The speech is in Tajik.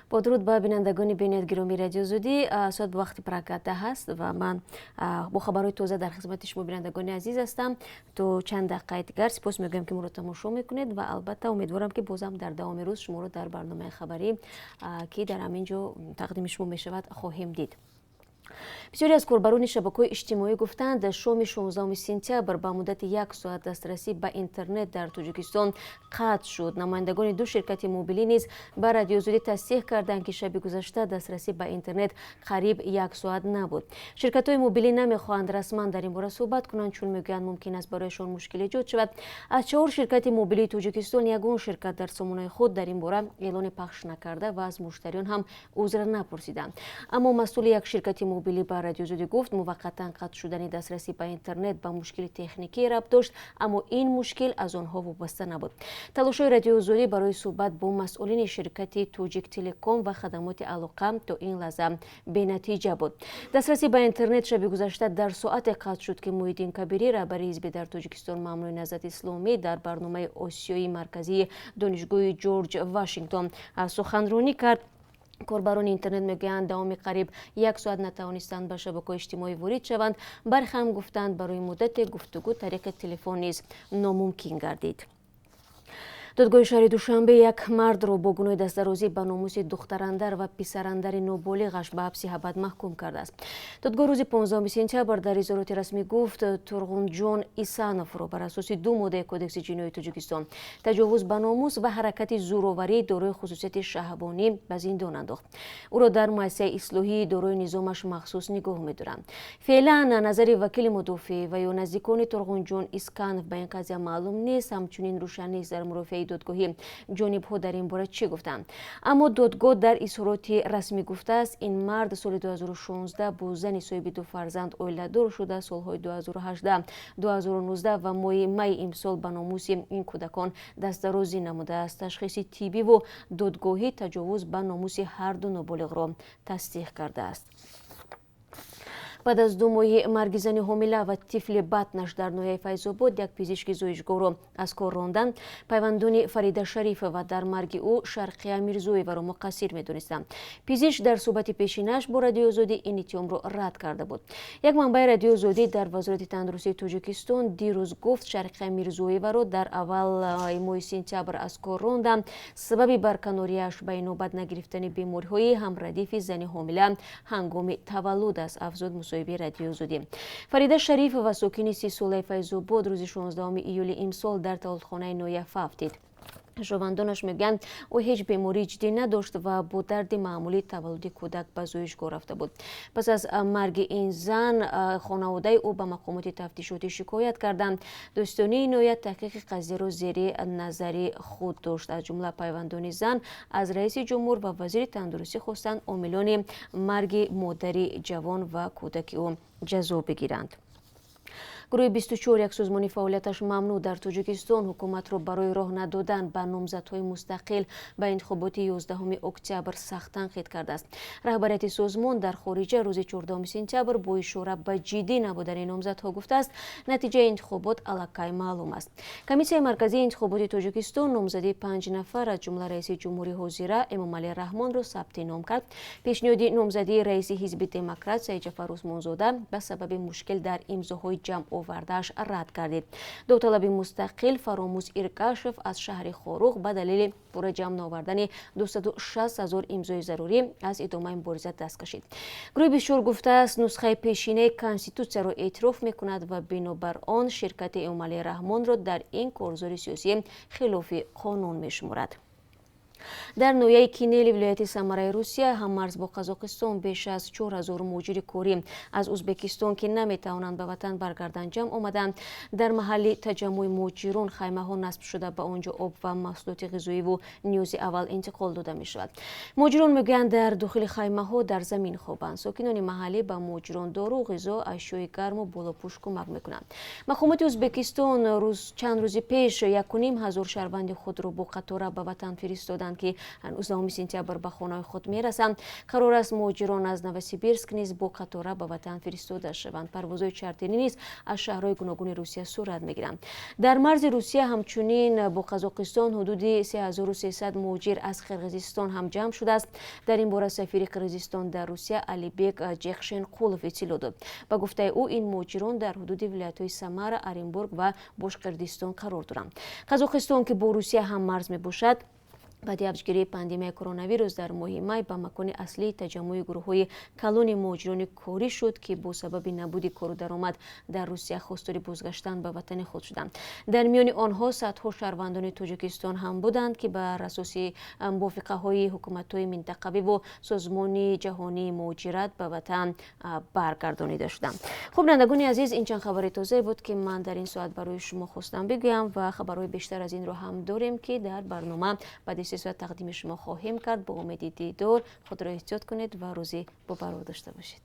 Бо дуруд ба бинандагони бениҳоят гиромии Радиои Озодӣ. Соат ба вақти Прага 10 аст ва ман бо хабарҳои тоза дар хизмати шумо, бинандагони азиз, ҳастам то чанд дақиқаи дигар. Сипос мегӯям, ки моро тамошо мекунед, ва албатта умедворам, ки бозам дар давоми рӯз шуморо дар барномаи хабарӣ, ки дар ҳамин ҷо тақдими шумо мешавад, хоҳем дид. Бисёре аз корбарони шабакаҳои иҷтимоӣ гуфтанд, шоми 16 сентябр ба муддати як соат дастрасӣ ба интернет дар Тоҷикистон қатъ шуд. Намояндагони ду ширкати мобилӣ низ ба Радиои Озодӣ тасдиқ карданд, ки шаби гузашта дастрасӣ ба интернет қариб як соат набуд. Ширкатҳои мобилӣ намехоҳанд расман дар ин бора суҳбат кунанд, чун мегӯянд, мумкин аст барояшон мушкил эҷод шавад. Аз чаҳор ширкати мобилии Тоҷикистон ягон ширкат дар сомонаи худ дар ин бора эълоне пахш накарда ва аз муштариён ҳам узр напурсиданд. Аммо масъули як ширкати мобилӣ ба Радиои Озодӣ гуфт, муваққатан қатъ шудани дастрасӣ ба интернет ба мушкили техникӣ рабт дошт, аммо ин мушкил аз онҳо вобаста набуд. Талошҳои Радиои Озодӣ барои суҳбат бо масъулини ширкати Тоҷик Телеком ва хадамоти алоқа то ин лаҳза бенатиҷа буд. Дастрасӣ ба интернет шаби гузашта дар соате қатъ шуд, ки Муҳиддин Кабирӣ, раҳбари ҳизби дар Тоҷикистон мамнӯи Наҳзати Исломӣ, дар барномаи Осиёи Марказии Донишгоҳи Ҷорҷ Вашингтон суханронӣ кард. Корбарони интернет мегӯянд, давоми қариб як соат натавонистанд ба шабакаҳои иҷтимоӣ ворид шаванд. Бархе ҳам гуфтанд, барои муддате гуфтугӯ тариқи телефон низ номумкин гардид. Додгоҳи шаҳри Душанбе як мардро бо гуноҳи дастдарозӣ ба номуси духтарандар ва писарандари ноболиғаш ба ҳабси абад маҳкум кардааст. Додгоҳ рӯзи 15 сентябр дар изҳороти расмӣ гуфт, Турғунҷон Исановро бар асоси ду моддаи Кодекси ҷиноии Тоҷикистон, таҷовуз ба номус ва ҳаракати зӯроварӣ дорои хусусияти шаҳвонӣ, ба зиндон андохт. Ӯро дар муассисаи ислоҳии дорои низомаш махсус нигоҳ медоранд. Феълан назари вакили мудофеъ ва ё наздикони Турғунҷон Исканов ба ин қазия маълум нест. Ҳамчунин рӯшан нест, дар мурофиаи додгоҳӣ ҷонибҳо дар ин бора чӣ гуфтанд. Аммо додгоҳ дар изҳороти расмӣ гуфтааст, ин мард соли 2016 бо зани соҳиби ду фарзанд оиладор шуда, солҳои 2018, 2019 ва моҳи майи имсол ба номуси ин кӯдакон дастдарозӣ намудааст. Ташхиси тиббиву додгоҳӣ таҷовуз ба номуси ҳарду ноболиғро тасдиқ кардааст. Баъд аз 2 моҳи марги зани ҳомила ва тифли батнаш дар ноҳияи Файзобод як пизишки зоишгоҳро аз кор ронданд. Пайвандони Фарида Шарифова дар марги ӯ Шарқия Мирзоеваро муқассир медонистанд. Пизишк дар суҳбати пешинаш бо Радиои Озодӣ ин иттиҳомро рад карда буд. Як манбаи Радиои Озодӣ дар Вазорати тандурустии Тоҷикистон дирӯз гуфт, Шарқия Мирзоеваро дар аввали моҳи сентябр аз кор ронданд. Сабаби барканориаш ба инобат нагирифтани бемориҳои ҳамрадифи зани ҳомила ҳангоми таваллуд аст, афзуд мусоҳибаи Радиои Озодӣ. Фарида Шарифова, сокини 30-солаи Файзобод, рӯзи 16 июли имсол дар таваллудхонаи ноҳия фавтид. Хешовандонаш мегӯянд, ӯ ҳеҷ бемории ҷиддӣ надошт ва бо дарди маъмулии таваллуди кӯдак ба зоишгоҳ рафта буд. Пас аз марги ин зан хонаводаи ӯ ба мақомоти тафтишотӣ шикоят карданд. Додситонии ноҳия таҳқиқи қазияро зери назари худ дошт. Аз ҷумла пайвандони зан аз раиси ҷумҳур ва вазири тандурустӣ хостанд, омилони марги модари ҷавон ва кӯдаки ӯ ҷазо бигиранд. Гурӯҳи 24, як созмони фаъолияташ мамнӯъ дар Тоҷикистон, ҳукуматро барои роҳ надодан ба номзадҳои мустақил ба интихоботи 11 октябр сахт танқид кардааст. Раҳбарияти созмон дар хориҷа рӯзи 14 сентябр бо ишора ба ҷиддӣ набудани номзадҳо гуфтааст, натиҷаи интихобот аллакай маълум аст. Комиссияи марказии интихоботи Тоҷикистон номзадии панҷ нафар, аз ҷумла раиси ҷумҳури ҳозира Эмомалӣ Раҳмонро сабти ном кард. Пешниҳоди номзадии раиси ҳизби Демократ Саидҷафар Усмонзода ба сабаби мушкил дар имзоҳои ҷамъовардааш рад гардид. Довталаби мустақил Фаромӯз Иргашев аз шаҳри Хоруғ ба далели пурра ҷамъ наовардани 260 ҳазор имзои зарурӣ аз идомаи мубориза даст кашид. Гурӯҳи 24 гуфтааст, нусхаи пешинаи конститутсияро эътироф мекунад ва бинобар он ширкати Эмомалӣ Раҳмонро дар ин корзори сиёсӣ хилофи қонун мешуморад. Дар ноҳияи Кинели вилояти Самараи Русия, ҳаммарз бо Қазоқистон, беш аз 4000 муҳоҷири корӣ аз Ӯзбекистон, ки наметавонанд ба ватан баргарданд, ҷамъ омаданд. Дар маҳалли таҷаммуи муҳоҷирон хаймаҳо насб шуда, ба он ҷо об ва маҳсулоти ғизоиву ниёзи аввал интиқол дода мешавад. Муҳоҷирон мегӯянд, дар дохили хаймаҳо дар замин хобанд. Сокинони маҳаллӣ ба муҳоҷирон дору, ғизо, ашёи гарму болопӯш кӯмак мекунанд. Мақомоти Ӯзбекистон чанд рӯзи пеш 1500 шаҳрванди худро бо қатора ба ватан фиристоданд. доранд, ки 19 сентябр ба хонаҳои худ мерасанд. Қарор аст, муҳоҷирон аз Новосибирск низ бо қатора ба ватан фиристода шаванд. Парвозҳои чартерӣ низ аз шаҳрҳои гуногуни Русия сурат мегиранд. Дар марзи Русия ҳамчунин бо Қазоқистон ҳудуди 3300 муҳоҷир аз Қирғизистон ҳам ҷамъ шудааст. Дар ин бора сафири Қирғизистон дар Русия Алибек Ҷекшенқулов иттилоъ дод. Ба гуфтаи ӯ, ин муҳоҷирон дар ҳудуди вилоятҳои Самара, Оренбург ва Бошқирдистон қарор доранд. Қазоқистон, ки бо Русия ҳам марз мебошад, баъди авҷгирии пандемияи коронавирус дар моҳи май ба макони аслии таҷаммуи гурӯҳҳои калони муҳоҷирони корӣ шуд, ки бо сабаби набуди кору даромад дар Русия хостори бозгаштан ба ватани худ шуданд. Дар миёни онҳо садҳо шаҳрвандони Тоҷикистон ҳам буданд, ки бар асоси мувофиқаҳои ҳукуматҳои минтақавиву Созмони ҷаҳонии муҳоҷират ба ватан баргардонида шуданд. Хуб, бинандагони азиз, ин чанд хабари тозае буд, ки ман дар ин соат барои шумо хостам бигӯям, ва хабарҳои бештар аз инро ҳам дорем, ки дар барнома баъди 3 соат тақдими шумо хоҳем кард. Бо умеди дидор, худро эҳтиёт кунед ва рӯзи бобарор дошта бошед.